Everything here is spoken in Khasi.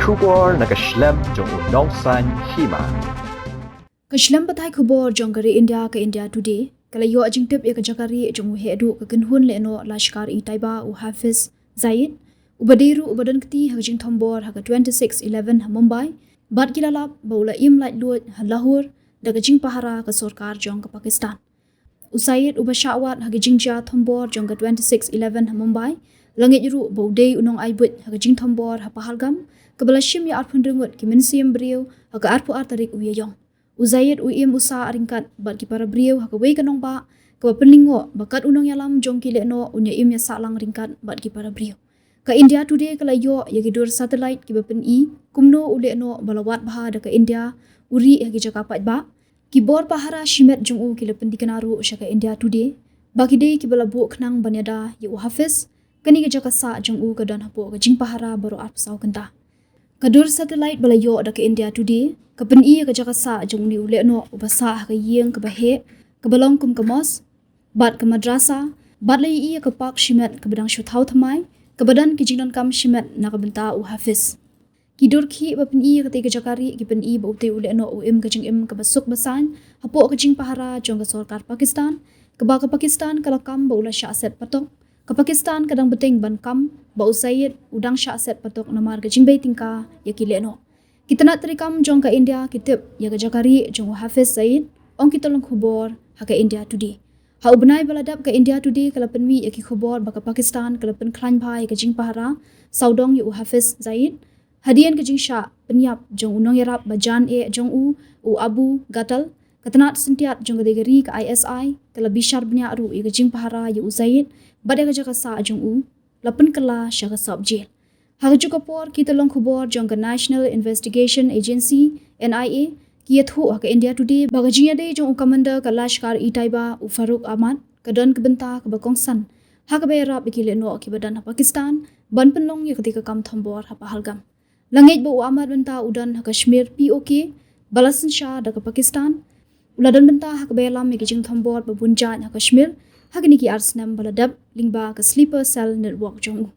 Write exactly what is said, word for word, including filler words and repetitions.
Khubor na ka shlem jong u Nongsaiñ Hima. Ka shlem pathai khubor jong ka ri India, ka India Today, ka la ïoh jingtip ïa ka jaka rieh jong u heh duh ka kynhun lehnoh Lashkar-e-Taiba, u Hafiz Zaid, uba dei ruh uba don kti ha ka jingthombor ha ka twenty-six eleven ha Mumbai, bad ki la lap ba u la im laitluid ha Lahore da ka jingpahara ka sorkar jong ka Pakistan. U Zaid, uba shah wad ha ka jingjia thombor jong ka twenty-six eleven ha Mumbai, la ngeit ruh ba u dei u nongai buit ha ka jingthombor ha Pahalgam, kaba la shim ïa arphew hynriew ngut ki mynsiem briew ha ka arphew ar tarik u Ïaïong. U Zaid u im u sah ryngkat bad ki para briew ha kawei ka nongbah kaba pynlyngngoh ba kat u nongïalam jong ki lehnoh un ïa im ïa sah lang ryngkat bad ki para briew. Ka India Today ka la ïoh ïa ki dur satellite kiba pyni kumno u lehnoh ba la wad bha da ka India u rieh ha ki jaka paidbah. Ki bor pahara shimet jong u ki la pynthikna ruh sha ka India Today ba ki dei kiba la buh khnang ban ïada ïa u Hafiz. Kane ka jaka sah jong u ka don hapoh ka jingpahara baroh arphew saw kynta. Ka dur satellite ba la ïoh da ka India Today ka pyni ïa ka jaka sah jong une u lehnoh uba sah ha ka ïing kaba heh, kaba long kum ka mosque bad ka madrasa, bad la ïohi ïa ka park shimet kaba dang shu thaw thymmai, kaba don ki jingdonkam shimet na ka bynta u Hafiz. Ki dur khih ba pyni ïa katei ka jaka rieh ki pyni ba utei u lehnoh u im ka jingim kaba suk ba saiñ hapoh ka jingpahara jong ka sorkar Pakistan, kaba ka Pakistan ka la kam ba u la shah set patok. Ka Pakistan ka dang bteng ban kam ba u Zaid u dang shah set patok namar ka jingbei tyngka ïa ki lehnoh. Ki tnat treikam jong ka India ki tip ïa ka jaka rieh jong u Hafiz Zaid, ong ki tyllong khubor ha ka India Today. Ha u bnai ba la dep, ka India Today ka la pynmih ïa ki khubor ba ka Pakistan ka la pynkhlaiñ bha ïa ka jingpahara sawdong ïa u Hafiz Zaid. Hadien ka jingshah pynïap jong u nongïarap ba jan eh jong u, u Abu Ghatal, ka tnat syntiat jong katei ka ri, ka I S I, ka la bishar bniah ruh ïa ka jingpahara ïa u Zaid bad ïa ka jaka sah jong u, la pynkylla sha ka sub jail. Ha kajuh ka por, ki tyllong khubor jong ka National Investigation Agency, N I A, ki ïathuh ha ka India Today ba ka jingïadei jong u commander ka Lashkar-e-Taiba, u Farooq Ahmad, ka don ka bynta kaba kongsan ha kaba ïarap ïa ki lehnoh kiba don ha Pakistan ban pynlong ïa katei ka kam thombor ha Pahalgam. La ngeit ba u Ahmad mynta u don ha ka shmir P O K ba la synshar da ka Pakistan. U la don bynta ha kaba ïalam ïa ki jingthombor ba bun jait ha ka shmir ha kine ki ar snem ba la dep lyngba ka sleeper cell network jong u.